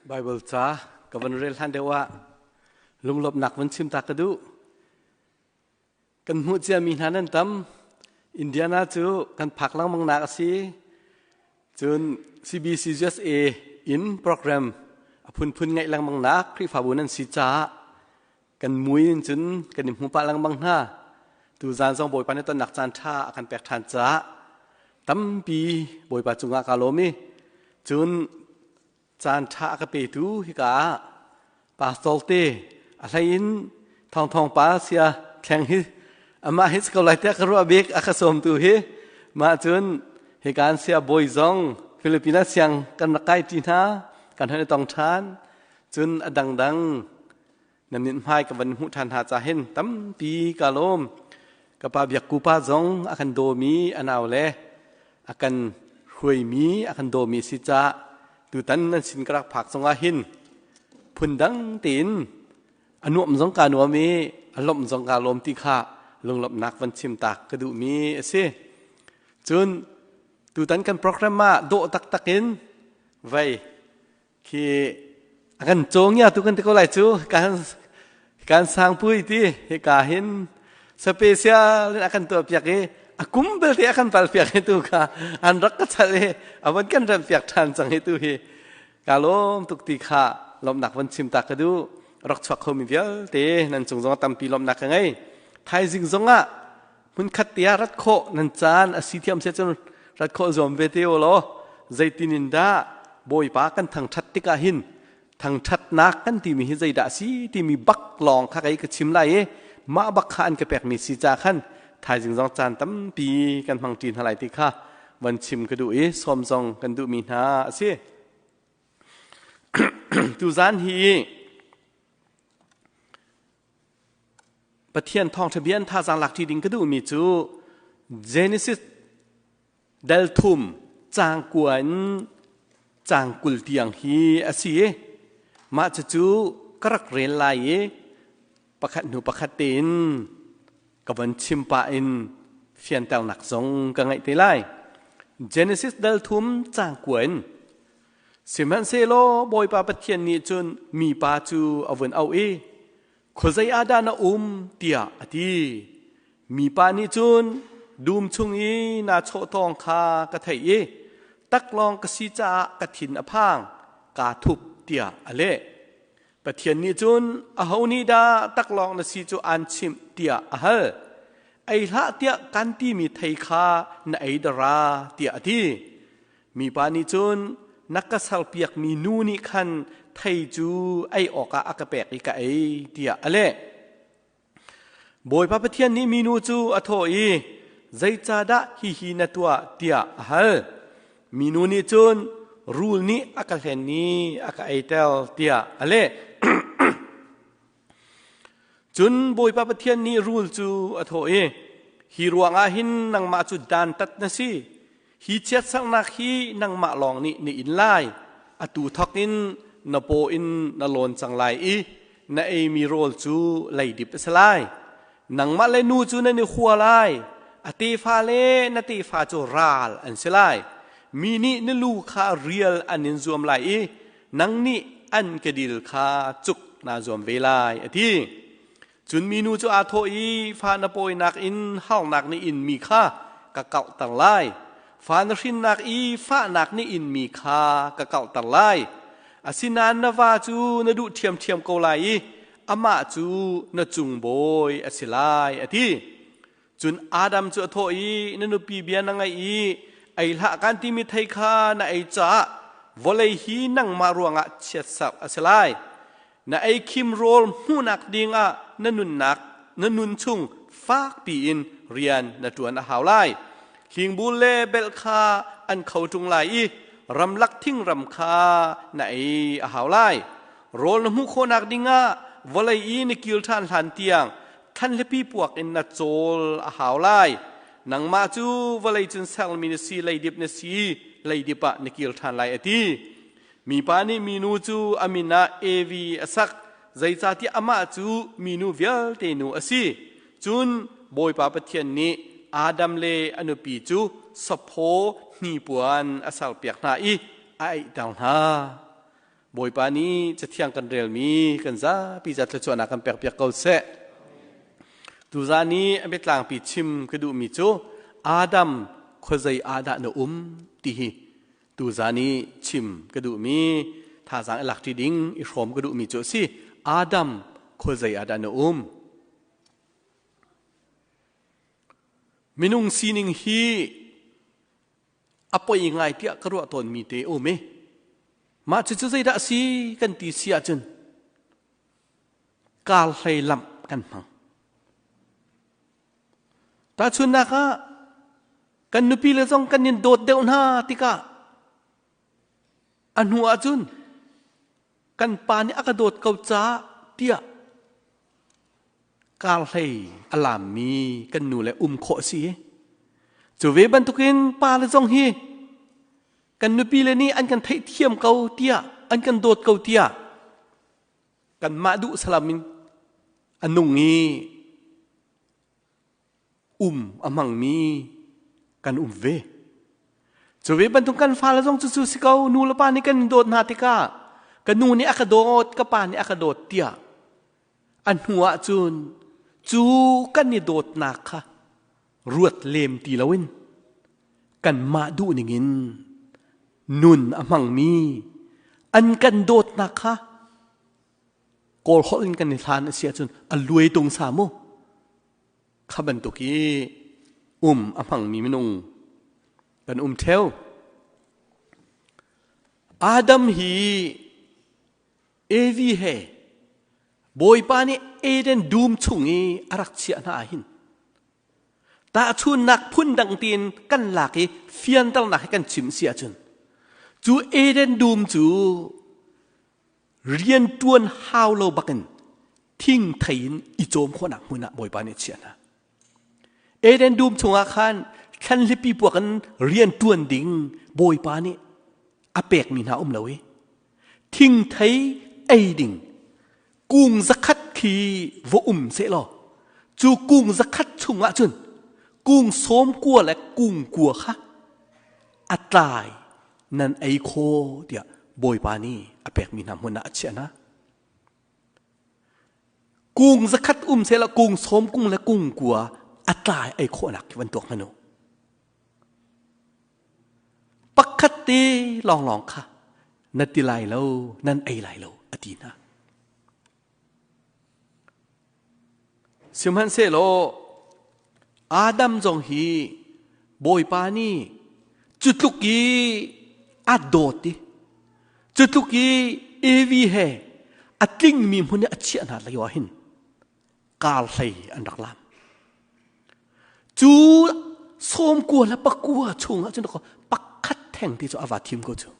Bible ca ka van rel hlan deuh ah lunglawmhnak van chim ta ka duh. Kan hmuh ciami hna nan tam. Indiana cu kan phak lengmang nak a si. Cun CBC USA in program a phunphun ngaih lengmang nak Khrihfabu nan si caah kan mui in cun kan i hmu pah lengmang hna. Tuzaan zong Bawipa nih tonnak caan ṭha a kan pek ṭhan caah tampi Bawipa cungah kaa lawm i cun caan ṭha a ka petu hika ah pastor te a hlei in thawngthawng pa sia thleng hi amah hi si ko lai tiah ka ruah bik a ka sawmtu hi mah cun hika an sia bawi zong Filipina siang kan rak kai ṭi hna kan hon i tong ṭhan cun a dangdang nan nin hmai ka van hmuh ṭhan hna ca hin tampi ka lawm ka pa biak ku pa zong a kan dawmi a nau le a kan hruaimi a kan dawmi si ca tutan nan sin ka rak phak zongah hin phundang tein a nuam zong ka nuam i a lawmh zong ka lawm ti kha lunglawmhnak van chim tak ka duhmi a si cun tutan kan program ah dawh taktak in vei khi a kan cawng ya tu kan ti ko lai cu kan kan sangpui ti hika hin special in a kan tuah piak i a kum belte a kan pal piak hi tu kha an rak ka chal i a van kan rem piak ṭhan cang hi tu hi ka lawm tuk ti kha lawmhnak van chim ta ka duh rak chuak khomi vialte nan cung zong tampi lawmhnak ka ngei thaizing zongah hmunkhat te ah rat khawh nan caan a si thiam se cun rat khawh zuam ve te u law zeitin in dah Bawipa kan thangṭhat tikah hin thangṭhatnak kan timi hi zeidah a si timi bak lawng kha kei ka chim lai i mah bak kha an ka pekmi si ca khan thaizing zong caan tampi kan hmang ṭi hna lai ti kha van chim ka duh i sawm zong kan duhmi hna a si. Tuzaan hi Pathian thawngṭha bia an thazaang lak ṭi ding ka duhmi cu Genesis dal thum caang kua in caang 20 tiang hi a si i mah cucu ka rak rel lai i pakhat hnu pakhat tein ka von chim pah in fianternak zong ka ngeih te lai. Genesis dal thum caang kua in Sihmanhsehlaw Bawipa Pathian nih cun mipa cu a vun auh i, Khuazei ah dah na um? tiah a ti. Mipa nih cun, Dum chung i naa chawh tawng kha ka theih i taklawng ka si caah ka thin a phang, kaa thup, tiah a leh. Pathian nih cun, Aho nih dah taklawng na si cu aan chimh? tiah a hal. Ei hlah tiah kan timi thei kha na ei dara, tiah a ti. Mipa nih cun na ka serpiakmi nu nih khan thei cu ei awkah a ka pek i ka ei tiah a leh. Bawipa Pathian nih minu cu a thawh i zeicahdah hihi na tuah tiah a hal. Minu nih cun rul nih a ka hlen i a ka eiter tiah a leh. Cun Bawipa Pathian nih rul cu a thawh i hi ruangah hin nangmah cu dantat na si. Hi chiatsernak hi nangmah lawng nih na in lai. Atu thawk in na paw in na lawn cang lai i na eimi rawl cu leidip a si lai. Nangmah le nu cu nan i hua lai. A tefa le na tefa cu ral an si lai. Mi nih na lu kha rial an in zuam lai i nang nih an kedil kha cuk naa zuam ve lai, a ti. Cun minu cu aa thawh i fa na pawinak in harnak na inmi kha ka kauhter lai. Fa na hrinnak i fahnak na inmi kha ka kauhter lai. Asinain na va cu na duh ṭhiamṭhiam ko lai i amah cu na cung bawi a si lai, a ti. Cun Adam cu a thawh i na nupi bia na ngaih i ei hlah kan timi thei kha na ei caah vawlei hi nangmah ruangah chiatserh a si lai. Na ei khim rawl hmuhnak dingah na nunnak na nun chung fakpi in rian na ṭuan a hau lai. Hlingbul le belh kha an kho ṭung lai i ramlak thingram kha na ei a hau lai. Rawl na hmuh khawhnak dingah vawlei i na kil ṭhan hlan tiang Thlanhlipi puak in na cawl a hau lai. Nangmah cu vawlei cun sermi na si, leidip na si, leidip ah na kir ṭhan lai, a ti. Mipa nih minu cu a min ah Evi a sak, zeicahtiah amah cu minu vialte nu a si. Cun Bawipa Pathian nih Adam le a nupi cu saphaw hnipuan a serpiak hna i a aihter hna. Bawipa nih cathiang kan relmi kan zapi ca thluachuahnak kan pekpiak ko seh. Tuzan i a biatlangpi chim ka duhmi cu Adam khuazei ah dah na um ti hi tuzan i chim ka duhmi thazaang i lakṭi ding i hrawm ka duhmi cu a si. Adam khuazei ah dah na um? Minung sining hi a poi ngai tiah ka ruah tawnmi te um i mah cucu zeidah a si kan ti si ahcun kar hlei lamh kan hmang. Tahchunhnak ah kan nupi le zong kan in dawt deuh hna tikah a hnu ahcun kan pa nih a ka dawt ko caah tiah kar hlei a lammi kan nu le um khawh a si. Cu ve bantukin pa le zong hi kan nupi le nih an kan theihthiam ko tiah an kan dawt ko tiah kanmah duh salam in a nung i um a hmangmi kan um ve. Cu ve bantuk kan fale zong cu cu si ko nu le pa nih kan dawt hna tikah ka nu nih a ka dawt ka pa nih a ka dawt tiah a hnu ah cun cu kan i dawtnak kha ruat lem ti loin kanmah duh ningin nun a hmangmi an kan dawtnak kha Kawl holh in kan i hlan a si ahcun a luai tung sa mu kha bantuk i um a hmangmi minung kan um theo. Adam hi Evi he Bawipa nih Eden dum chung i a rak chiah hna ahhin tahchunnak phundang tiin kan lak i fianternak hi kan chim si ahcun cu Eden dum cu rianṭuan hau lo bakin thingthei in i cawm khawhnak hmun ah Bawipa nih a chiah hna. Eden dum chungah khan thlanhlipi puak in rianṭuan ding Bawipa nih a pekmi hna um lo i thingthei ei ding kung zakhat khi va um sehlaw cu kung zakhat chungah cun kung sawm kua le kung kua kha a tlai nan ei kho tiah Bawipa nih a pekmi hna hmun ah a chiah hna. Kung zakhat um sehlaw kung sawm kung le kung kua a tlai ei khawhnak khi van tuak hmanh u. Pakhat te lawnglawng kha na ti lai lo, nan ei lai lo a ti hna. Sihmanhsehlaw Adam zong hi Bawipa nih cu tluk i a dawt i cu tluk i Evi he a tlingmi hmun i a chiah hna lio ah hin kar hlei an rak lam. Cu sawmkua le pakua chungah cun pakhat theng te cu a va thim ko cu.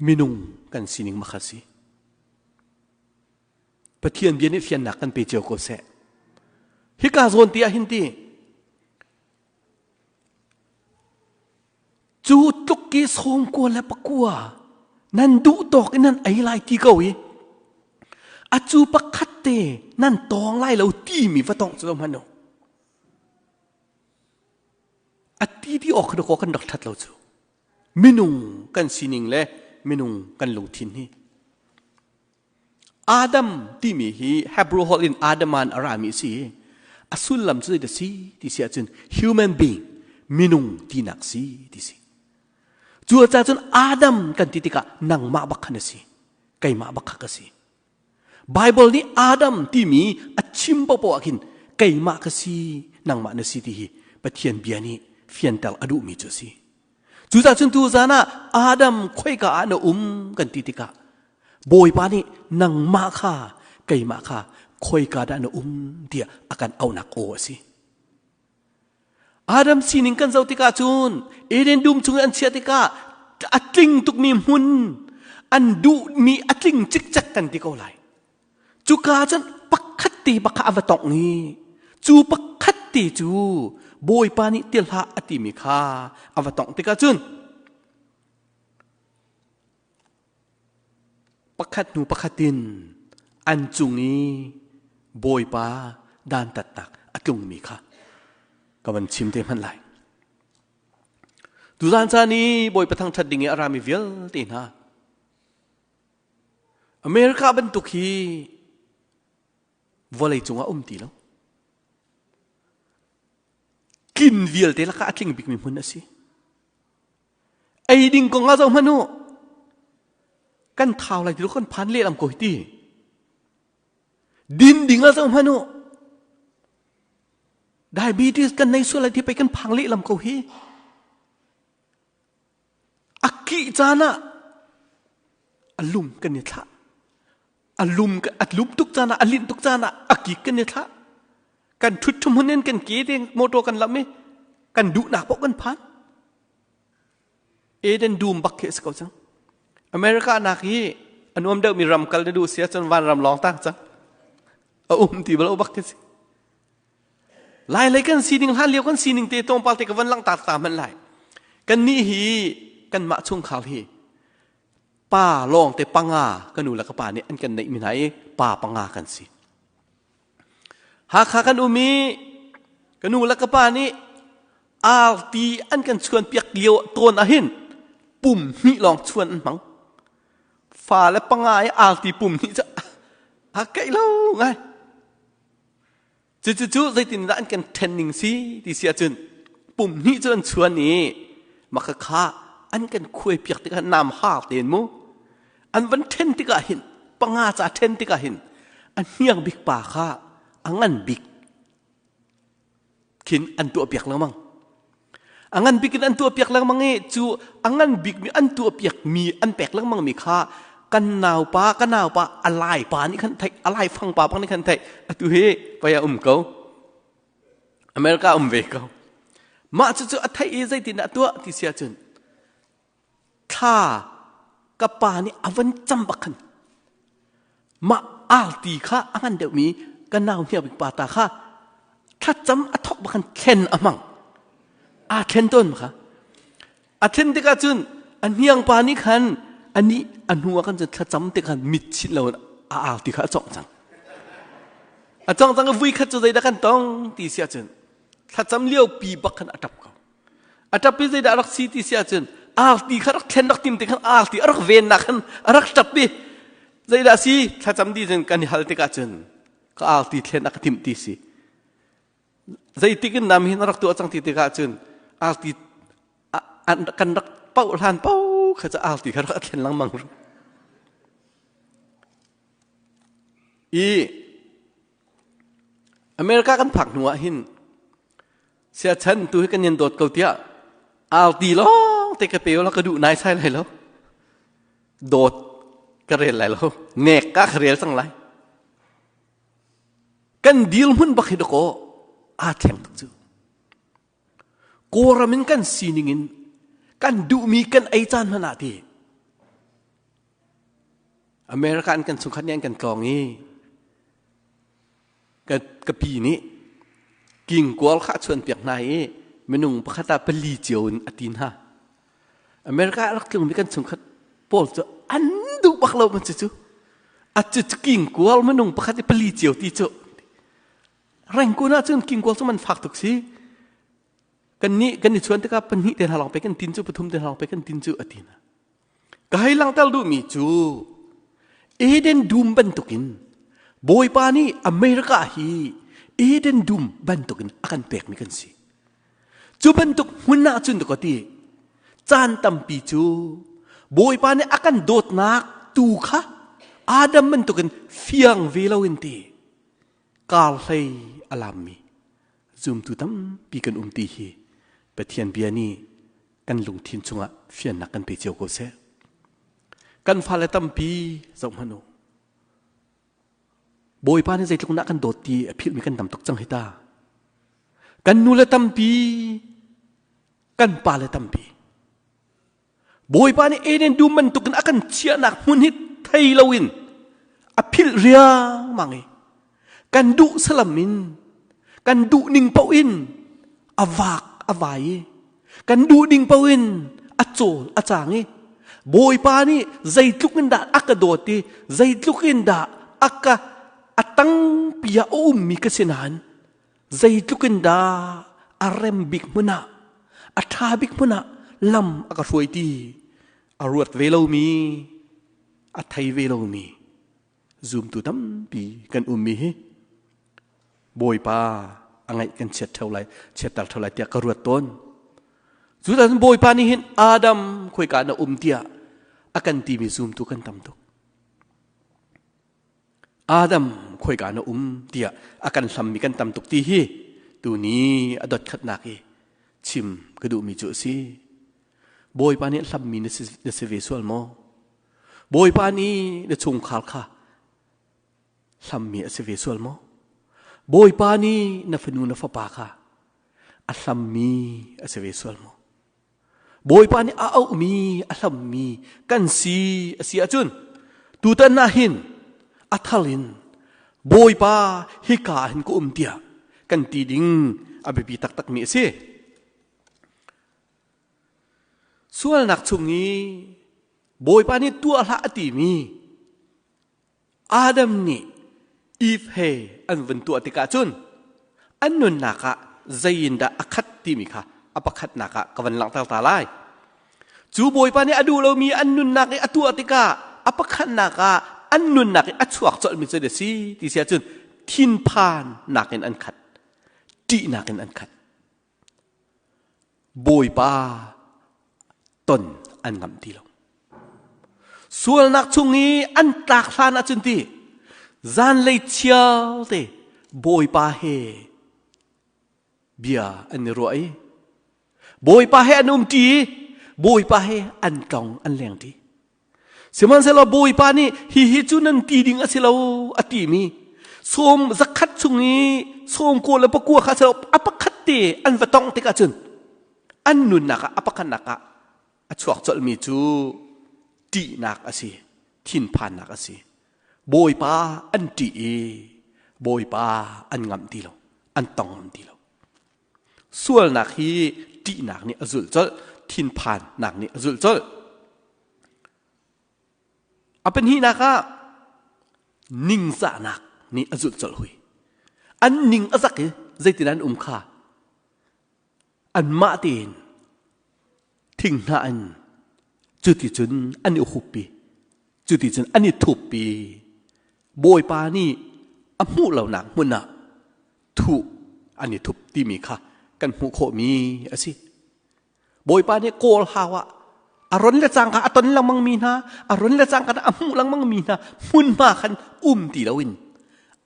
Minung kan sining makha si. Pathian bia nih fiannak kan pe cio ko seh. Hika zawn ti ah hin ti Cu tluk i sawmkua le pakua nan duh tawk in nan ei lai ti ko i a cu pakhat te nan tawng lai lo timi va tawng cu hmanh u. A ti ti awk kha kan rak ṭhat lo cu. Minung kan sining le minung kan lungthin hi. Adam timi hi Hebrew holh in Adaman a rami a si i a sullam cu zeidah si ti si ahcun human being minung tinak si ti si. Cu caah cun Adam kan ti tikah nangmah bak khan a si keimah bak kha ka si. Bible nih Adam timi a chim paohpaoh ah khin keimah ka si nangmah na si ti hi Pathian bia nih fianter a duhmi cu a si. Cucaah cun tuzan ah Adam khoika ah na um kan ti tikah Bawipa nih nangmah kha keimah kha khoika dah na um tiah a kan auhnak aw a si. Adam sining kan zoh tikah cun Eden dum chung i an chiah tikah a tling tukmi hmun an duhmi a tling cikcek kan ti ko lai. Cuka cun pakhat te bak kha a va tongh i cu pakhat te cu Bawipa nih ti hlah a timi kha a va tongh tikah cun pakhat hnu pakhat in an cung i Bawipa dantatnak a tlungmi kha ka van chim te hmanh lai. Tuzan caan i Bawipa thangṭhat ding i a rami vialte hna. America bantuk hi vawlei cungah um ti lo. Tlin vialte lakah a tling bikmi hmun a si. Ei ding kong ah zoh hmanh u. Kan thau lai ti kan phan lehlam ko hi ti. Din ding ah zoh hmanh u. Diabetes kan nei sual lai ti pei kan phang lehlam ko hi. A kih caan ah a lum kan i thlah. A lum a lum tuk caan ah a linh tuk caan ah a kik kan i thlah. Kan ṭhut ṭhum hun in kan ke te motor kan lam i kan duhnak paoh kan phan. Eden dum bak khi a si ko cang. America nak hi a nuam deuhmi ram kal na duh si ahcun vanram lawng tang cang. A um ti bal bak khi si. Lai lei kan sining hlan lio kan sining te tlawmpal te ka van langhter ta hmanh lai. Kan nih hi kanmah chungkhar hi pa lawng te panga ka nu le ka pa nih an kan neih mi hna i pa panga kan si. Hakha kan um i ka nu le ka pa nih arti an kan chuan piak lio tawn ahhin pum hnih lawng chuan an hmang. Fa le panga i arti pum hnih cu a keih lo ngai. Cucu zeitindah an kan ṭhen ning si ti si ahcun pum hnih cu an chuan i maka kha an kan khuai piak tikah nam har tein mu an van ṭhen tikah hin panga ca ṭhen tikah hin a hniang bik pa kha a ngan bik khin an tuah piak lengmang. A ngan bik in an tuah piak lengmang i cu a ngan bikmi an tuah piakmi an pek lengmang mi kha kan naupa ka naupa a lai pa nih khan theih a lai fang pa bang nih khan theih atu hi pei a um ko America um ve ko mah cucu a theih i zeitin dah tuah ti si ahcun thla ka pa nih a van cam bak khan mah arti kha a ngan deuhmi ka nau hniang pa ta kha thlacam a thok bak khan thlen a hmang aa thlen tawn kha a thlen tikah cun a hniang pa nih khan ani a hnu ah khan cun thlacam te khan mit chit lo a arti kha a congh cang a congh cang vui khat cu zeidah kan tong ti si ahcun thlacam lio pi bak khan a ṭap ko A ṭap i zeidah a rak si ti si ahcun arti kha rak thlen rak tim te khan arti a rak vennak khan a rak ṭap i zeidah si thlacam di cun kan i hal tikah cun ka arti thlen a ka timh ti si. Zeitik in nam hin a rak tuah cang ti tikah cun arti kan rak pauh hlan pau kha cu arti kha rak thlen lengmang ru. I America kan phak hnu ah hin Siachan tu hi kan in dawt ko tiah arti lawng te ka pe la ka duh nai sai lai lo. Dawt ka rel lai lo. Nek ka ka rel cang lai. Kan dil hmun bak hi dakaw aa thleng tuk cu. Kawlram in kan sining in kan duhmi kan ei caan hmanh ah ti America an kan chungkhat nih an kan tlawng i Ka pi nih kingkual kha a chuanpiak hna i minung pakhat ah pali cio in a ti hna. America a rak tlungmi kan chungkhat pawl cu an duh bak lo man cu. A cu kingkual minung pakhat i pali cio ti cu. Rengkun ahcun kingkual cu man fak tuk si. Kan nih kan i chuan tikah pahnih te hna lawng pe kan tin cu pathum te hna lawng pe kan tin cu a ti hna. Ka hei langhter duhmi cu Eden dum bantukin Bawipa nih America hi Eden dum bantukin a kan pekmi kan si. Cu bantuk hmun ah cun ka ti caan tampi cu Bawipa nih a kan dawtnak tu kha Adam bantukin fiang ve loin ti kar hlei a lammi zumtu tampi kan um ti hi Pathian bia nih kan lungthin chungah fiannak kan pe cio ko seh. Kan fale tampi zoh hmanh u. Bawipa nih zeitluk dah kan dawt ti a philhmi kan tam tuk cang hi ta. Kan nu le tampi, kan pa le tampi. Bawipa nih Eden dum bantukin a kan chiahnak hmun hi thei loin a philh riangmang i kan duh salam in kan duh ning paoh in a vak a vai i kan duh ding paoh in a cawl a cang i Bawipa nih zeitluk in dah a ka dawt i zeitluk in dah a ka a tangpi ah a ummi ka si nain zeitluk in dah a rem bik hmun ah a ṭha bik hmun ah lam a ka hruai ti a ruat ve lomi a thei ve lomi. Zumtu tampi kan ummi hi Bawipa a ngaih kan chiat ṭheo lai, chiatter ṭheo lai tiah ka ruat tawn. Cu cun Bawipa nih hin Adam khoika na um tiah a kan timi zumtu kan tam tuk. Adam khoika na um tiah a kan hlammi kan tam tuk ti hi tuni a dot khatnak i chim ka duhmi cu a si. Bawipa nih hlammi na si, na si ve sual maw? Bawipa nih na chungkhar kha hlammi a si ve sual maw? Bawipa nih na fanu na fapa kha a hlammi a si ve sual maw? Bawipa nih a auhmi a hlammi kan si a si ahcun tutan ah hin a thar in Bawipa hika ah hin ka um tiah kan ti ding a biapi taktakmi a si. Sualnak chung i Bawipa nih tuah hlah a timi Adam nih Eve he an vun tuah tikah cun an nunnak ah zei in dah a khat timi kha a pakhatnak ah ka van langhter ta lai. Cu Bawipa nih a duh lomi an nunnak i a tuah tikah a pakhatnak ah an nunnak i a chuak colhmi cu a si ti si ahcun thinphannak in an khat, ṭihnak in an khat. Bawipa ton an ngamh ti lo. Sualnak chung i an tlak hlan ahcun ti zanlei chial te Bawipa he bia an i ruah i Bawipa he an um ṭi i Bawipa he an tlong an leng ṭi. Sihmanhsehlaw Bawipa nih hihi cu nan ti ding a si lo a timi sawm zakhat chung i sawm kaw le pakua kha a a pakhat te an va tongh tikah cun an nunnak ah a pakhatnak ah a chuak colhmi cu ṭihnak a si, thinphannak a si. Bawipa an ṭih i Bawipa an ngamh ti lo, an tong ngam ti lo. Sualnak hi ṭihnak nih a zulh colh, thinphannak nih a zulh colh. A pahnihnak ah ningzahnak nih a zulh colh hui. An ning a zak i zeitin an um kha anmah tein thinghnah in cuticun an i huppi cuticun an i thuppi Bawipa nih a hmuh lonak hmun ah thuh an i thup timi kha kan hmuh khawhmi a si. Bawipa nih kawl hau ah a ron le cangka a ton lengmang mi hna a ron le cangka a hmuh lengmang mi hna hmunhma khan um ti loin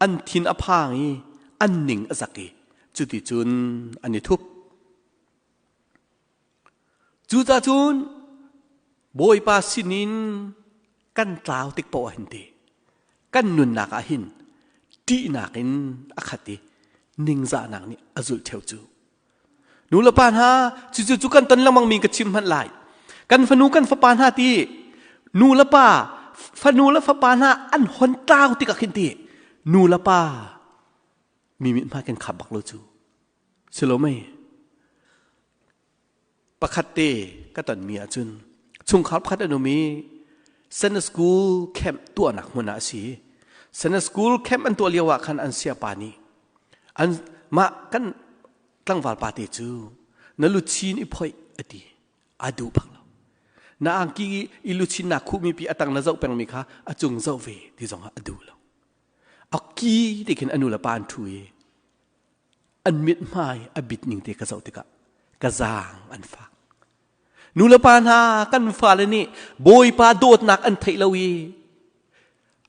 an thin a phang i an ning a zak i cuticun an i thup. Cucacun Bawipa sinin kan tlau tik paoh ah hin ti kan nunnak ah hin ṭihnak in a khat i ningzahnak nih a zulh ṭheo cu. Nu le pa hna cucu cu kan ton lengmang mi ka chim hmanh lai. Kan fanu kan fapa hna ti nu le pa fanu le fapa hna an hon tlau tikah khin ti nu le pa mi mithmai kan khap bak lo cu. Si lo mei? Pakhat te ka tonmi ahcun chungkhar pakhat an um i Sunday school camp tuahnak hmun ah a si. Sunday school camp an tuah lio ah khan an siapa nih an mah kan tlangval pa te cu na luchin i phoih a ti. A duh bak lo. Na angki i luchin naa khuhmi pi a tang na zoh pengmi kha a cung zoh ve ti zong ah a duh lo. A ki ti khin a nu le pa an ṭhu i an mithmai a bit ning te ka zoh tikah ka zaang an fak. Nu le pa hna kan fale nih Bawipa dawtnak an theih lo i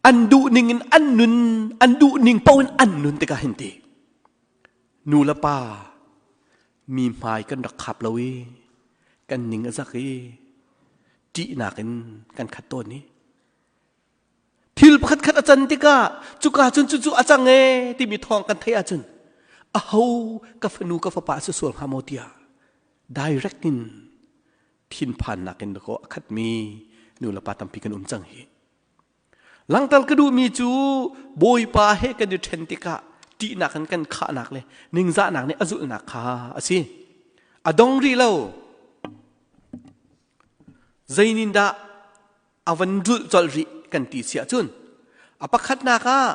an duh ning in an nun an duh ning paoh in an nun tikah hin ti nu le pa mi hmai kan rak khap lo i kan ning a zak i ṭihnak in kan khat tawn i Thil pakhatkhat a can tikah cuka cun cucu a cang ee timi thawng kan theih ahcun aho ka fanu ka fapa a si sual hnga maw tiah direct in thinphannak in dakaw a khatmi nu le pa tampi kan um cang hi. Langtal ka duhmi cu Bawipa he kan i ṭhen tikah ṭihnak in kan khahnak le ningzahnak nih a zulhnak kha a si. A dong rih lo. Zeinindah a van rulh colh rih kan ti si ahcun a pakhatnak ah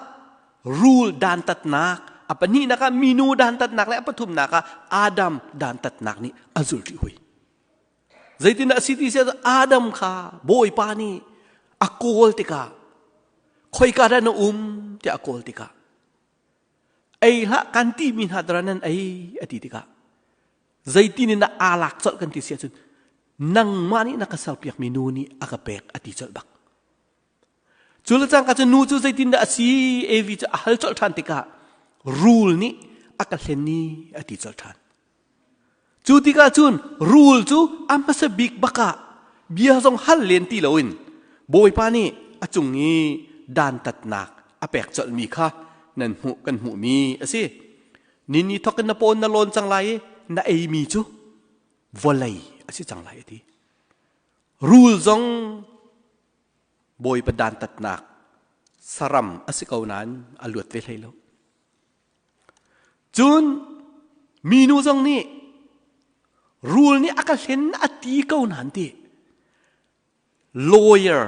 rul dantatnak a pahnihnak ah minu dantatnak le a pathumnak ah Adam dantatnak nih a zulh rih hui zeitindah a si ti si Adam kha Bawipa nih a kawl tikah Khoika dah na um tiah a kawl tikah ei hlah kan ti mi hna dara nan ei a ti tikah zeitin in aa lak colh kan ti si ahcun nangmah nih na ka serpiakmi nu nih a ka pek a ti colh bak. Cu le cangka cu nu cu zeitindah a si Evi cu a hal colh ṭhan tikah rul nih a ka hlen i a ti colh ṭhan. Cu tikah cun rul cu a hmasa bik bakah bia zong hal len ti loin Bawipa nih a cung i dantatnak a pek colhmi kha nan hmuh kan hmuhmi a si. Nini thawk in na pawn na lawn cang lai i na eimi cu vawlei a si cang lai a ti. Rul zong Bawipa dantatnak saram a si ko nain a luat ve hlei lo. Cun minu zong nih rul nih a ka hlen a ti ko nain ti lawyer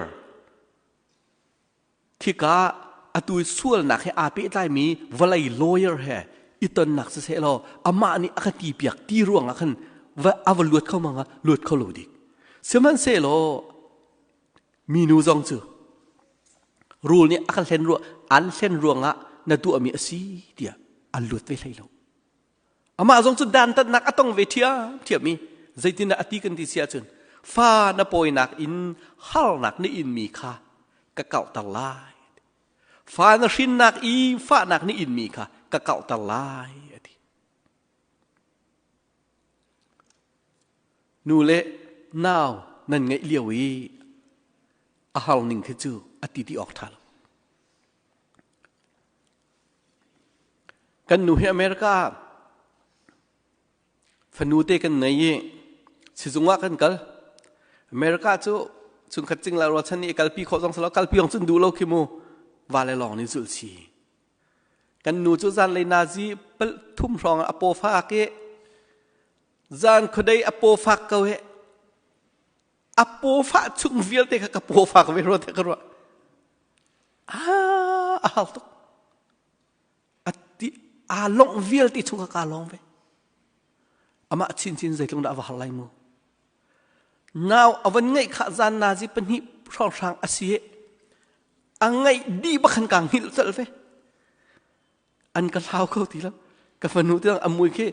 khika atu sualnak he aa pehtlaimi vawlei lawyer he i tonnak siseh law amah nih a ka ti piak ti ruang ah khan a va luat kho manga luat kho lo dik sihmanhsehlaw minu zong cu rul nih a ka hlen ruah an hlen ruangah na tuahmi a si tiah an luat ve hlei lo Amah zong cu dantatnak a tong ve ṭhiamṭhiam i zeitindah a ti kan ti si ahcun fa na pawinak in harnak na inmi kha ka kauhter lai. Fa na hrinnak i fahnak na inmi kha ka kauhter lai a ti. Nu le nau nan ngeih lio i a har ning khi cu a ti ti awk ṭha lo. Kan nu hi America ah fanu te kan nei i sizung ah kan kal. America cu chungkhat cingla rualchan nih kalpi khawh zong silo kalpi zong cun duh lo khi mu va le lawng nih zulh si. Kan nu cu zanlei nazi pal thum hrawng ah a paw fak i zan khuadei a paw fak ko he a paw fah chung vialte kha ka paw fak ve rua te ka ruah. Ah, a hal tuk. A ti aa longh vialte chung ka kaa lawng ve. Amah chinchin zeitlung dah a va har lai mu. Nau a van ngeih kha zan nazi pahnih hrawnghrang a si a ngeih dih bak khan kaa hngilh colh ve. An ka hlau kho ti lo. Ka fanu tiang a mui khi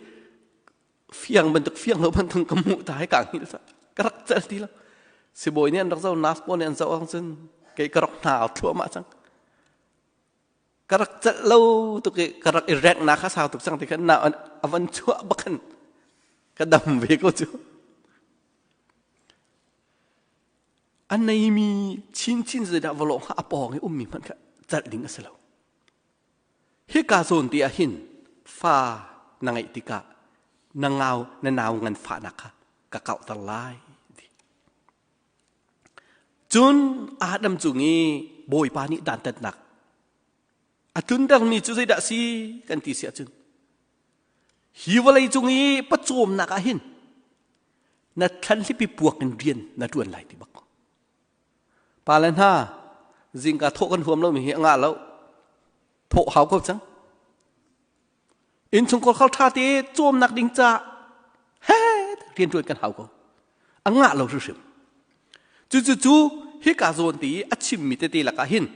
fiang bantuk fiang lo bantuk ka hmuh ta he ka hngilh sa ka rak cel ti lo sibawi nih an rak zo nurse pawl nih an zoh ahcun kei ka rak hna thluahmah cang ka rak celh lo tuk i ka rak i rek na kha sau tuk cang ti khan na a van chuah bakhan ka dam ve ko cu a neimi chinchin zeidah va lawng a pawng i ummi hmanh kha celh ding a si lo Hika zawn te ah hin fa na ngeih tikah na ngau na nau nganfahnak kha ka kauhter lai ti. Cun Adam cung i Bawipa nih dantatnak a tluntermi cu zeidah si kan ti si ahcun hi vawlei cung i pawcawmnak ah hin na thlanhlipi puak in rian na ṭuan lai ti bak. Pa le hna zingka thawh kan huam lomi hi a ngah lo. Thawh hau ko cang. Innchungkhar khal ṭha te cawmnak ding ca he rianṭuan kan hau ko. A ngah lo hrimhrim. Cucu cu hika zawn te i a chimmi tete lakah hin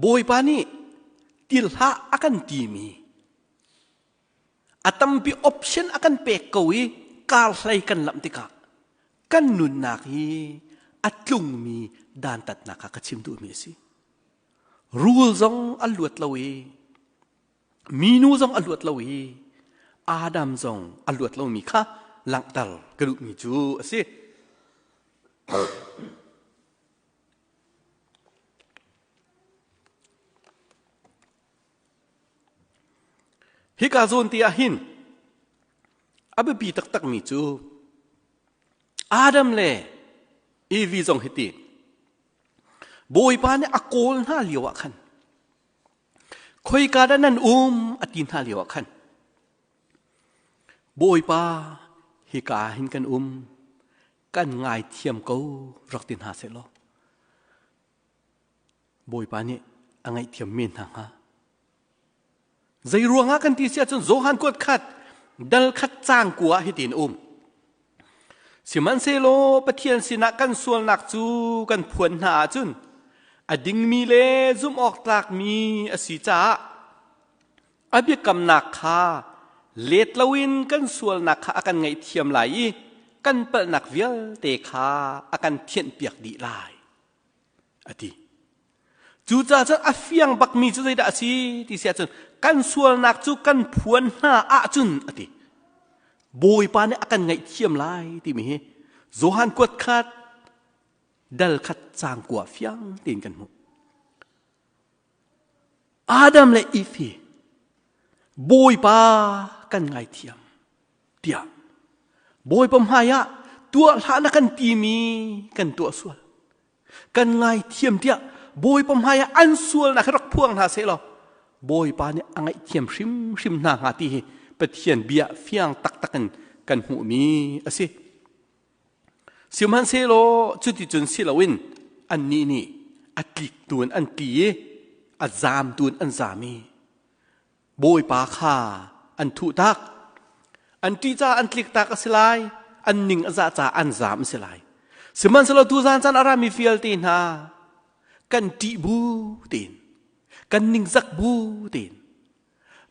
Bawipa nih til hlah a kan timi a tampi option a kan pek ko i kar hlei kan lamh tikah kan nunnak hi a tlungmi dantatnak kha ka chim duhmi a si. Rul zong a luat lo i minu zong a luat lo i Adam zong a luat lomi kha langhter ka duhmi cu a si. Hika zawn te ah hin a biapi taktakmi cu Adam le Evi zong hiti Bawipa nih a kawl hna lio ah khan khoika dah nan um a ti hna lio ah khan Bawipa hika hin kan um kan ngaithiam ko rak ti hna seh law. Bawipa nih a ngaihthiam men hna hnga. Zei ruangah kan ti si ahcun Johan kuat khat dal khat caang kua ah hitin um. Sihmanhsehlaw Pathian sinah kan sualnak cu kan phuan hna ahcun a dingmi le zumh awk tlakmi a si caah a biakamnak kha let loin kan sualnak kha a kan ngaihthiam lai i kan palhnak vialte kha a kan thianhpiak dih lai a ti. Cucaah cun a fiang bakmi cu zeidah a si ti si ahcun kan sualnak cu kan phuan hna ahcun a ti. Bawipa nih a kan ngaihthiam lai timi hi Johan kuat khat dal khat caang kua fiang tein kan hmuh. Adam le Eve hi Bawipa kan ngaithiam tiah Bawipa hmai ah tuah hlah na kan timi kan tuah sual. Kan ngaithiam tiah Bawipa hmai ah an sualnak hi rak phuang hna seh law Bawipa nih a ngaihthiam hrimhrim hna hnga ti hi Pathian bia fiang taktak in kan hmuhmi a si. Sihmanhsehlaw cuticun si loin annih nih a tlik tu in an tli i a zaam tu in an zaam i Bawipa kha an thuh tak. An ṭih caah an tlik tak a si lai, an ning a zah caah an zaam a si lai. Sihmanhsehlaw tuzaan caan a rami vialte hna kan ṭih bu tein, kan ningzak bu tein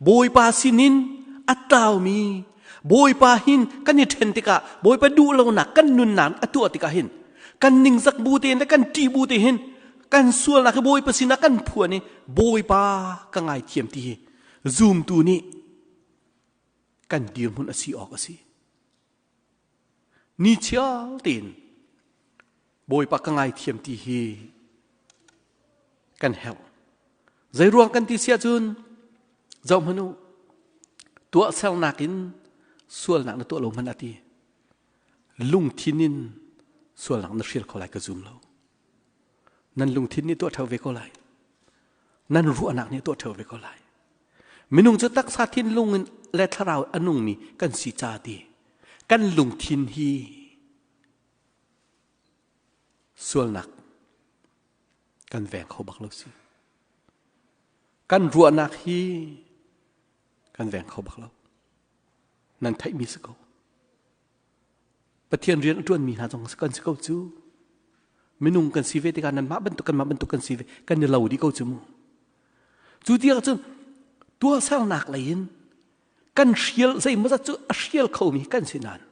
Bawipa sinin a tlaumi Bawipa hin kan i ṭhen tikah Bawipa duh lonak kan nunnak a tuah tikah hin kan ningzak bu tein le kan ṭih bu te hin kan sualnak hi Bawipa sinah kan phuan i Bawipa ka ngaithiam ti hi zumtu nih kan dirhmun a si awk a si. Ni chial tein Bawipa ka ngaithiam ti hi kan herh. Zeiruang kan ti siah cun zoh hmanh u tuahsernak in sualnak na tuah lo hmanh a ti. Lungthin in sualnak na hrial kho lai ka zum lo. Nan lungthin nih tuah ṭheo ve ko lai. Nan ruahnak nih tuah ṭheo ve ko lai. Minung cu taksa thinlung in le thlarau a nungmi kan si ca ti. Kan lungthin hi sualnak kan veng kho bak lo si. Kan ruahnak hi kan veng kho bak lo. Nan theihmi si ko. Pathian rian a ṭuanmi hna zong kan si ko cu. Minung kan si ve tikah nanmah bantuk kanmah bantuk kan si ve kan i lo dih ko cu mu. Cu tiang cun tuahsernak lei in kan hrial zeimawzat cu a hrial khomi kan si nain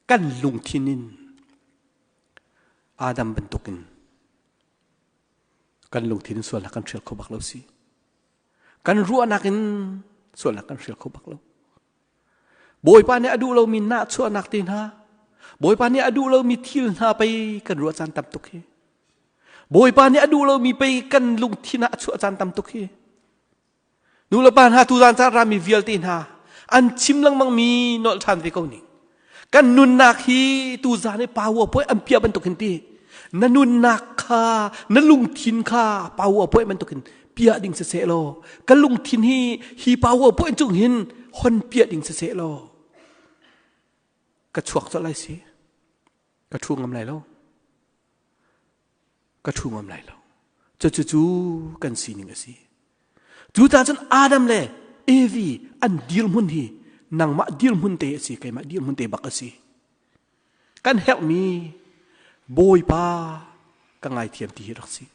kan lungthin in Adam bantukin kan lungthin in sualnak kan hrial kho bak lo si. Kan ruahnak in sualnak kan hrial kho bak lo. Bawipa nih a duh lomi nahchuahnak te hna, Bawipa nih a duh lomi thil hna pei kan ruah caan tam tuk hi. Bawipa nih a duh lomi pei kan lungthin ah a chuah caan tam tuk hi. Nu le pa hna tuzaan caan rami vialte hna an chim lengmang mi nolh ṭhan ve ko ning. Kan nunnak hi tuzaan i power point an piah bantuk hin ti. Na nunnak kha na lungthin kha power point bantuk hin piah ding siseh law ka lungthin hi hi power point cung hin hon piah ding siseh law ka chuak colh lai si. Ka ṭhu ngam lai lo. Ka ṭhu ngam lai lo. Cucu kan sining a si. Cucaah cun Adam le Evi an dirhmun hi nangmah dirhmun te a si, keimah dirhmun te bak a si. Kan herhmi Bawipa ka ngaithiam ti hi rak si.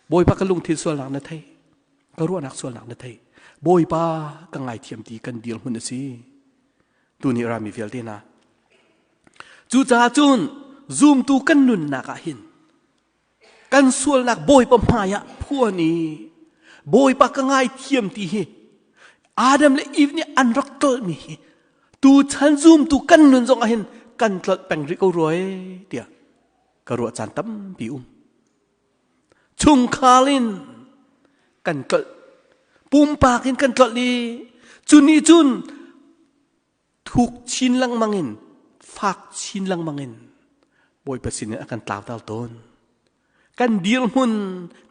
Bawipa ka lungthin sualnak na thei, ka ruahnak sualnak na thei. Bawipa ka ngaithiam ti kan dirhmun a si. Tuni rami vialte hna. Cucaah cun zumtu kan nunnak ah hin kan sualnak Bawipa hmai ah phuan i Bawipa ka ngaithiam ti hi Adam le Eve nih an rak tlolhmi hi tuchan zumtu kan nun zong ah hin kan tlolh peng rih ko rua ee tiah ka ruah caan tampi um. Chungkhar in kan tlolh pumpak in kan tlolh i cu nih cun thuk chin lengmang in fak chin lengmang in Bawipa sin in a kan tlauter tawn. Kan dirhmun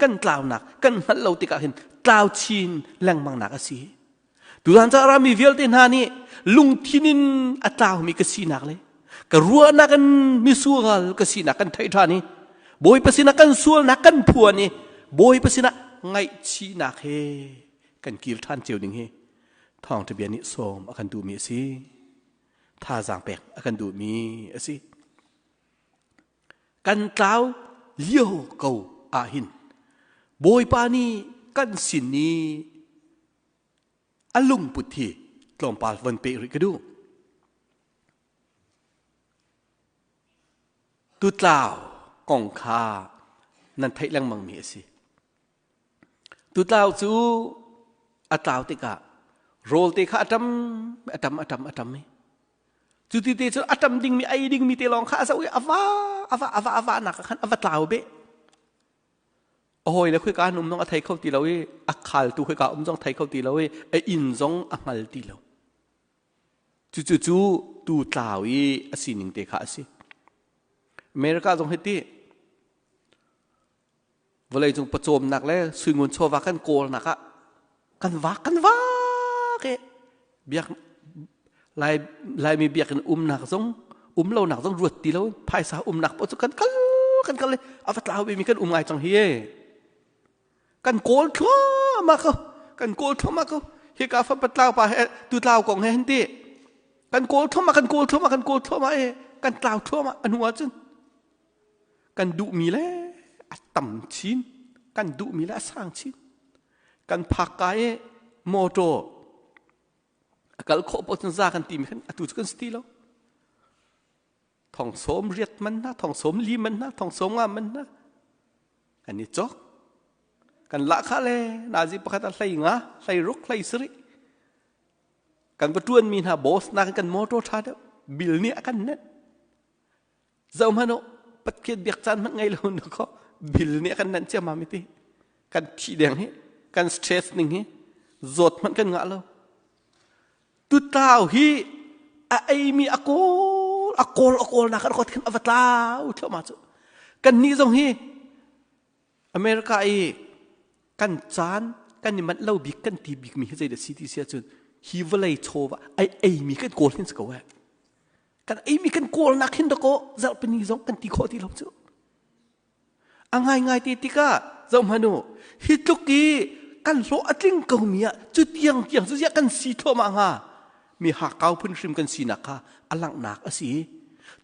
kan tlaunak kan hngalh lo tikah hin tlau chin lengmang nak a si. Tuzaan ca rami vialte hna nih lungthin in a tlaumi ka sinak le ka ruahnak in misual ka sinak kan theih ṭhan i Bawipa sinah kan sualnak kan phuan i. Bawipa sinah ngaihchihnak he kan kir ṭhan cio ding hi thawngṭha bia nih sawm a kan duhmi a si. Thazaang pek a kan duhmi a si. Kan tlau lio ko ahhin Bawipa nih kan sin i a lungput hi tlawmpal von peh rih ka duh. Tutlau kong kha nan theih lengmangmi a si. Tutlau cu a tlau tikah rawl te kha a ṭam, a ṭam, a ṭam, a ṭam i cu ti te cu a ṭam dingmi ei dingmi te lawng kha a zoh i a va, a va, a va, a va nak ah khan a va tlau beh. A hawi le khoika an um zong a thei kho ti lo i a khaltu khoika um zong thei kho ti lo i a inn zong a hngal ti lo. Cucu cu tu tlau i a sining te kha a si. America zong hiti vawleicung pawcawmnak le suingun chawva kan kawlnak ah kan vak kan vak i biak lai laimi biakinn umnak zong um lonak zong ruat ti lo phaisa umnak paoh cu kan kal kan kal i a va tlau mi kan um ngai cang hi e kan kawl thluahmah ko kan kawl thluahmah ko hika fa patlau pa he tu tlau kong he hin ti kan kawl thluahmah kan kawl thluahmah kan kawl thluahmah e kan tlau thluahmah a hnu ahcun kan duhmi le a tam chin kan duhmi le a sang chin kan phak ka i motor a kal khawh paoh cun za kan timi khan atu cu kan si ti lo thong sawm riat man hna thong sawm li man hna thong sawm nga man hna kan i cawk kan lahkhah le nazi pakhat a hlei nga hlei ruk hlei sarih kan va tuan mi hna boss nakin kan motor tha deuh bil nih a kan nenh Zoh hmanh u, Pathian biak caan hmanh ngei lo na kho bil nih a kan nanh ciammam i ti. Kan thih deng hi, kan stress ning hi, zawt hmanh kan ngah lo. Tutlau hi a eimi a kawl, a kawl, a kawl nak a khin a va tlau thluahmah cu. Kan nih zong hi America i kan caan kan i manh lo bik kan ti bik mi hi zei dah si ti si ahcun hi vawlei chawva ai eimi kan kawl hin si ko eh. Kan eimi kan kawlnak hin dakaw zarhpini zong kan ti khawh ti lo cu. A ngaingai te tikah zoh hmanh u hi tluk i kan hlawh a tling ko mi ah cu tiang tiang cu ziah kan si thluahmah hnga mi hakkau phun hrim kan sinak kha a langhnak a si.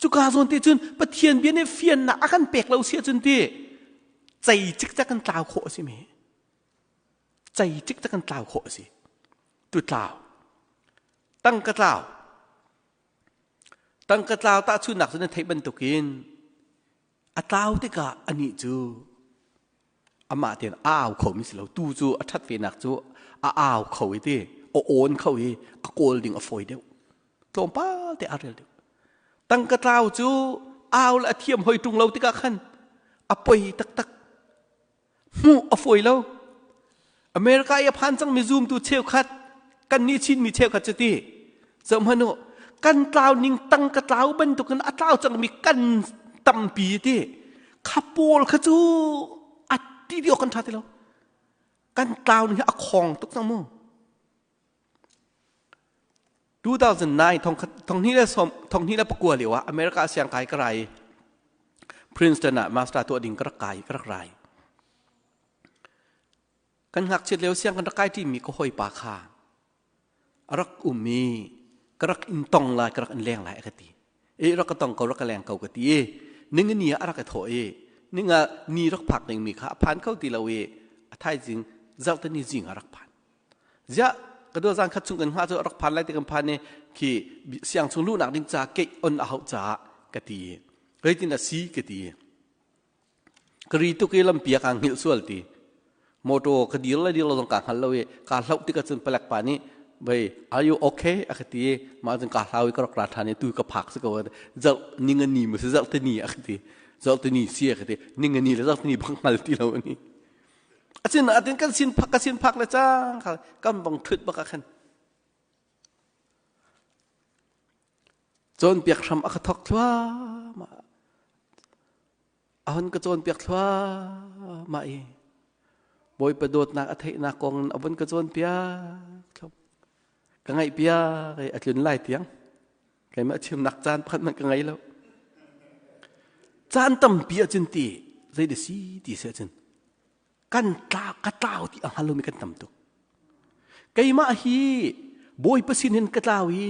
Cuka zawn te cun Pathian bia nih fiannak a kan pek lo si ahcun ti cei cikcek kan tlau khawh a si mi. Cei cikcek kan tlau khawh a si. Tu tlau. Tangka tlau. Tangka tlau tahchunhnak cu na theih bantukin a tlau tikah anih cu amah tein a au khomi si lo. Tu cu a ṭhat venak cu a au kho i ti a awn kho i a kawl ding a fawi deuh. Tlawmpal te aa rel deuh. Tangka tlau cu au le a thiam hoi ṭung lo tikah khan a poi taktak. Hmuh a fawi lo. America i a phan cangmi zumtu cheukhat kan nih Chinmi cheukhat cu ti zoh hmanh u kan tlau ning tang ka tlau bantukin a tlau cangmi kan tampi ti kha pawl kha cu a ti dih awk kan ṭha ti lo kan tlau ning hi a khong tuk cang mu 2009 2009 lio ah America siangkai ka rai Princeton ah master tuah ding ka rak kai ka rak rai kan ngakchiat lio siang kan rak kai ṭimi ka hawipa kha a rak um i ka rak in tong lai ka rak in leng lai a ka ti e rak ka tong ko rak ka leng ko ka ti i ninga ni ah a rak i thawh i ninga ni rak phak dingmi kha a phan kho ti lo i a thaizing zarhteni zing ah rak phan Ziah ka dua zan khat chung kan hngah cu rak phan lai ti kan phan i khi siang chung luhnak ding ca keih on a hauh caah ka ti. Zeitin a si ka ti. Ka ri tuk i lampi ah kaa hngilh sual ti. Motor ka dir le dir lo zong kaa hngal lo i kaa hlauh tikah cun palek pa nih vei are you okay a ka ti i mah cun kaa hlau i ka rak ra ṭhan i tu ka phak si ko zarh ninga ni maw si zarh tini a ka ti zarh tini si a ka ti ninga ni le zarh tini bang hngal ti lo ani Acin atin kan sin phak ka sin phak le cang kha kan bang thut bak ah khan cawnpiak hram a ka thok thluahmah a hon ka cawnpiak thluahmah i Bawipa dawtnak a theihnak kong in a vun ka cawnpiak thluah ka ngaihpiak i a tlun lai tiang keimah chimnak caan pakhat hmanh ka ngei lo caan tampi ahcun ti zei da si ti si ahcun. Kan tla ka tlau ti a hngal lomi kan tam tuk. Keimah hi Bawipa sin hin ka tlau i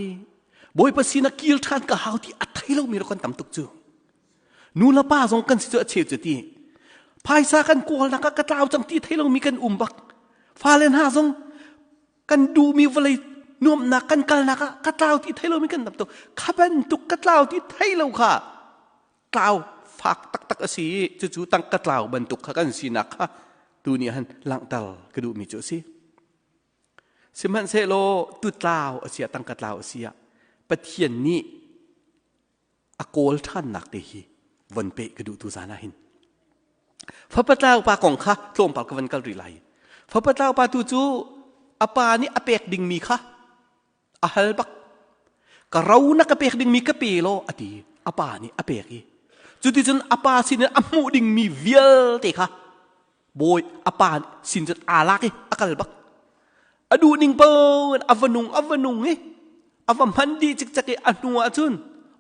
Bawipa sin ah kir ṭhan ka hau ti a thei lomi rak kan tam tuk cu. Nu le pa zong kan si cu a cheu cu ti. Phaisa kan kawlnak ah ka tlau cang ti thei lomi kan um bak. Fale hna zong kan duhmi vawlei nuamhnak kan kalnak ah ka tlau ti thei lomi kan tam tuk. Kha bantuk ka tlau ti thei lo kha tlau fak taktak a si i cucu tangka tlau bantuk kha kan sinak kha tu nih han langhter ka duhmi cu a si. Sihmanhsehlaw tu tlau a si ah tangka tlau a si ah Pathian nih a kawl ṭhannak te hi von pe ka duh tu zan ah hin. Fapa tlau pa kong kha tlawmpal ka van kal rih lai. Fapa tlau pa tu cu a pa nih a pek dingmi kha a hal bak ka ro na ka pek dingmi ka pe law a ti a pa nih a pek i cuticun a pa sinin a hmuh dingmi vialte kha bawi a pa sin cun aa lak i a kal bak a duh ning paoh in a va nung a va nung i a va hman dih cikcek i a hnu ah cun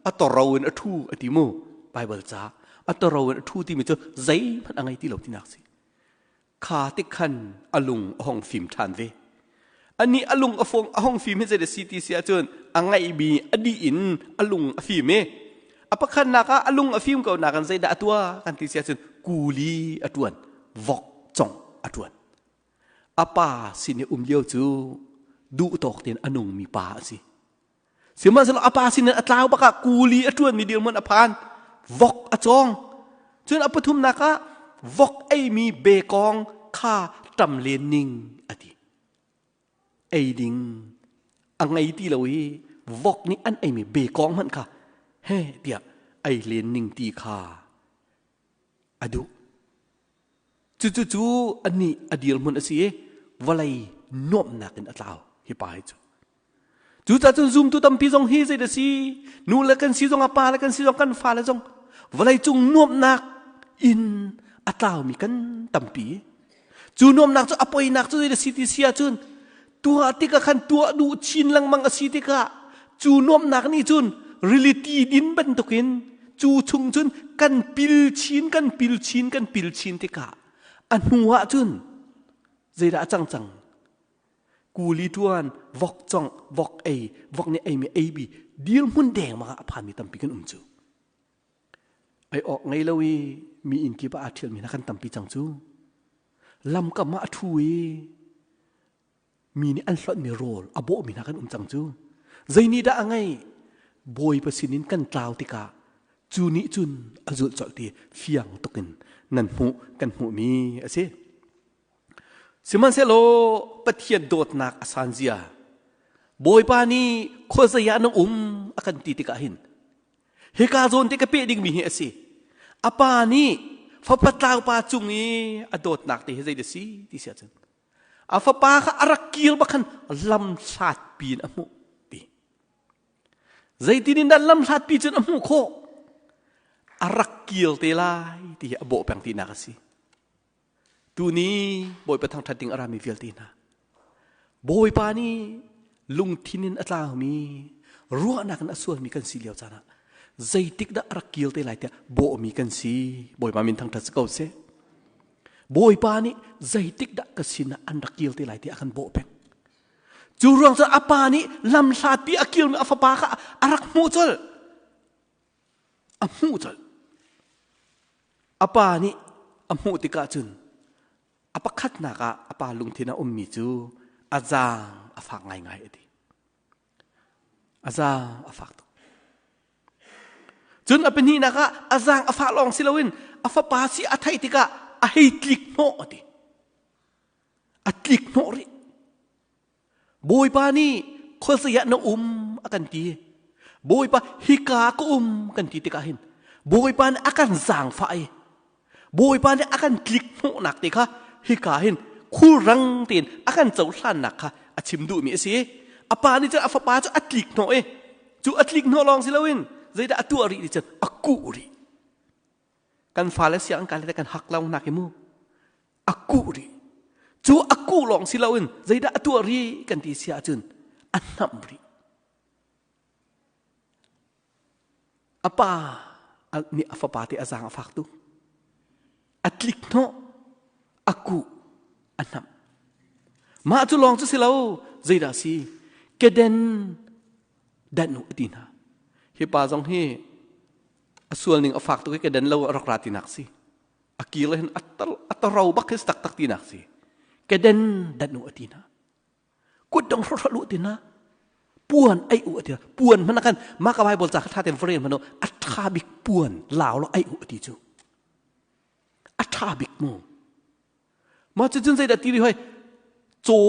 a toro in a ṭhu a ti mu Bible ca a toro in a ṭhu timi cu zeihmanh a ngei ti lo tinak si Kha tik khan a lung a hong fim ṭhan ve. Anih a lung a fong a hong fim hi zei si ti si ahcun a ngaihmi a dih in a lung a fim i a pakhatnak ah a lung a fim ko nakin zeidah a tuah kan ti si ahcun kuli a ṭuan, vok cong a ṭuan. A pa sin i um lio cu duh tawk tein a nungmi pa a si. Sihmanhsehlaw a pa sinin a tlau bak ah kuli a ṭuanmi dirhmun a phan. Vok a cawng. Cun a pathumnak ah vok eimi bekawng kha ṭam len ning a ti. Ei ding a ngei ti lo i vok nih an eimi bekawng hmanh kha he tiah ei len ning ti kha a duh. Cucu cu anih a dirhmun a si i vawlei nuamhnak in a tlau hi pa hi cu. Cucaah cun zumtu tampi zong hi zei da si nu le kan si zong a pa le kan si zong kan fale zong vawleicung nuamhnak in a tlaumi kan tampi. Cu nuamhnak cu a poinak cu zei da si ti si ahcun tuah tikah khan tuah duh chin lengmang a si tikah cu nuamhnak nih cun reality din bantukin cu chung cun kan pil chin kan pil chin kan pil chin tikah a hnu ah cun zeidah a cang cang Kuli ṭuan, vok congh, vok ei, vok nih eimi ei bi dirhmun dengmang ah a phanmi tampi kan um cu. Ei awk ngei lo i mi inn kip ah aa ṭhialmi hna kan tampi cang cu. Lamkam ah a ṭhu i mi nih an hlonhmi rawl a bawhmi hna kan um cang cu. Zei nih dah a ngeih? Bawipa sinin kan tlau tikah cu nih cun a zulh colh ti fiang tukin nan hmuh kan hmuhmi a si. Sihmanhsehlaw Pathian dawtnak a san zia Bawipa nih khuazei ah na um a kan ti tikah hin hika zawn te ka peh dingmi hi a si. A pa nih fapa tlaupa cung i a dawtnak te hi zei dah si ti si ahcun a fapa kha a rak kir bak khan lam hlat piin a hmuh ti. Zeitin in dah lam hlat pi cun a hmuh khawh? A rak kir te lai ti hi a bawh peng tinak a si. Tuni Bawipa thangṭhat ding a rami vialte hna. Bawipa nih lungthin in a tlaumi, ruahnak in a sualmi kan si lio caan ah zeitik dah a rak kil te lai tiah bawhmi kan si. Bawipa min thangṭhat si ko seh. Bawipa nih zeitik dah ka sin ah an rak kil te lai tiah a kan bawh peng. Cu ruang cu a pa nih lamhlatpi a kilmi a fapa kha a rak hmuh colh. A hmuh colh. A pa nih a hmuh tikah cun a pakhatnak ah a pa lungthin a ummi cu a zaang a fak ngaingai a ti. A zaang a fak tuk. Cun a pahnihnak ah a zaang a fah lawng si loin a fapa si a theih tikah a hei tlik hnawh a ti. A tlik hnawh rih. Bawipa nih khuazei ah na um a kan ti. Bawipa hika ka um kan ti tikah hin Bawipa nih a kan zaangfah i Bawipa nih a kan tlik hnawhnak te kha hika hin khulrang tein a kan cohlannak kha a chim duhmi a si. A pa nih cun a fapa cu a tlik hnawh i cu a tlik hnawh lawng si loin zeidah a tuah rih ti cun a kuh rih. Kan fale sianginn kai le kan hak lo nak hi mu. A kuh rih. Cu a kuh lawng si loin zeidah a tuah rih kan ti si ahcun a hnamh rih. A pa nih a fapa te a zaang a fak tuk. A tlik hnawh. A kuh, a hnamh. Mah cu lawng cu si lo, zeidah si? Keden dan u a ti hna. Hi pa zong hi a sual ning a fak tuk i keden lo a rak ra tinak si. A kir le hin a taro bak hi taktak tinak si. Keden dan u a ti hna. Kut dong hrohroh lu ti hna. Puan ai u a ti. Puan hmanh ah khan mah ka Bible ca kha tha tein va rel hmanh u a tha bik puan lau lo ai u a ti cu. A ṭha bik mu. Mah cucun zeidah ti rih hoi? Caw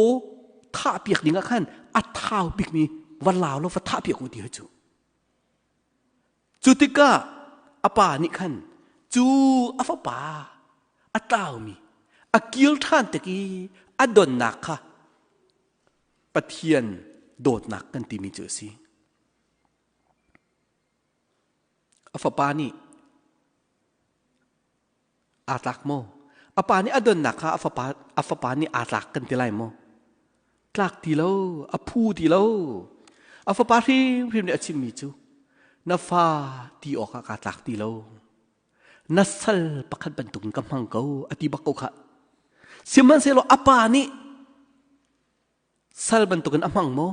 thah piak ding ah khan a thau bikmi va lau law va thah piak u ti hoi cu. Cu tikah a pa nih khan cu a fapa a tlaumi a kil ṭhan tik i a donnak kha Pathian dawtnak kan timi cu a si. A fapa nih aa tlak maw? A pa nih a donnak kha a fapa nih aa tlak kan ti lai maw? Tlak ti lo, a phu ti lo. A fapa hrimhrim nih a chimmi cu na fa ti awkah kaa tlak ti lo. Na sal pakhat bantukin ka hmang ko a ti bak ko khah. Sihmanhsehlaw a pa nih Sal bantukin a hmang maw?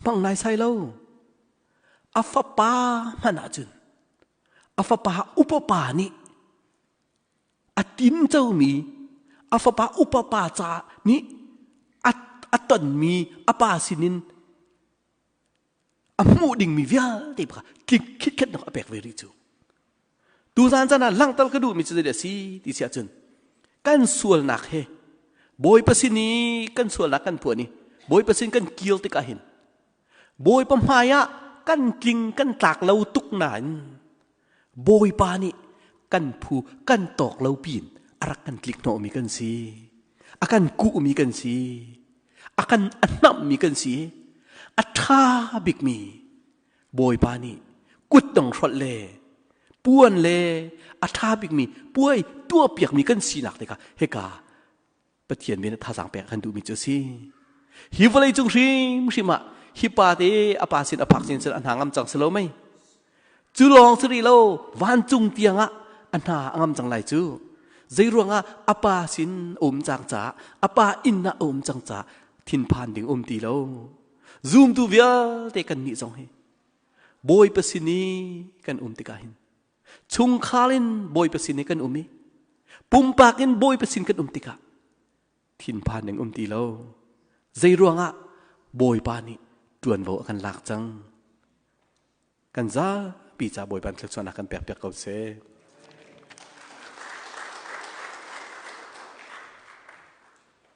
Hmang naisai lo. A fapa hmanh ahcun a fapa upa pa nih a tincomi a fapa upa pa ca nih a tonmi a pa sinin a hmuh dingmi vialte kha tling khitkhet a pek ve rih cu. Tuzan caan ah langhter ka duhmi cu zeidah a si ti si ahcun kan sualnak he Bawipa sin i kan sualnak kan phuan i Bawipa sin kan kir tikah hin Bawipa hmai ah kan tling kan tlak lo tuk nain Bawipa nih kan phu kan tawk lo pin a rak kan tlik hnawhmi kan si a kan kuhmi kan si a kan a hnamhmi kan si a ṭha bikmi Bawipa nih kutdong hrolh le puan le a ṭha bikmi puai tuahpiakmi kan sinak te kha hika Pathian min thazaang pek kan duhmi cu a si. Hi vawlei cung hrimhrim ah hi pa te a pa sin a phak sin a hna ngam cang si lo mei? Cu lawng si rih lo vancung tiang ah a hna a ngam cang lai cu. Zei ruangah a pa sin um cang caah a pa inn ah a um cang caah thinphan ding um ti lo. Zumtu vialte kan nih zong hi Bawipa sin i kan um tikah hin chungkhar in Bawipa sin i kan um i pumpak in Bawipa sin kan um tikah thinphan ding um ti lo. Zei ruangah Bawipa nih ṭuanvo a kan lak cang. Kan zapi ca Bawipa thluachuahnak kan pek piak ko seh.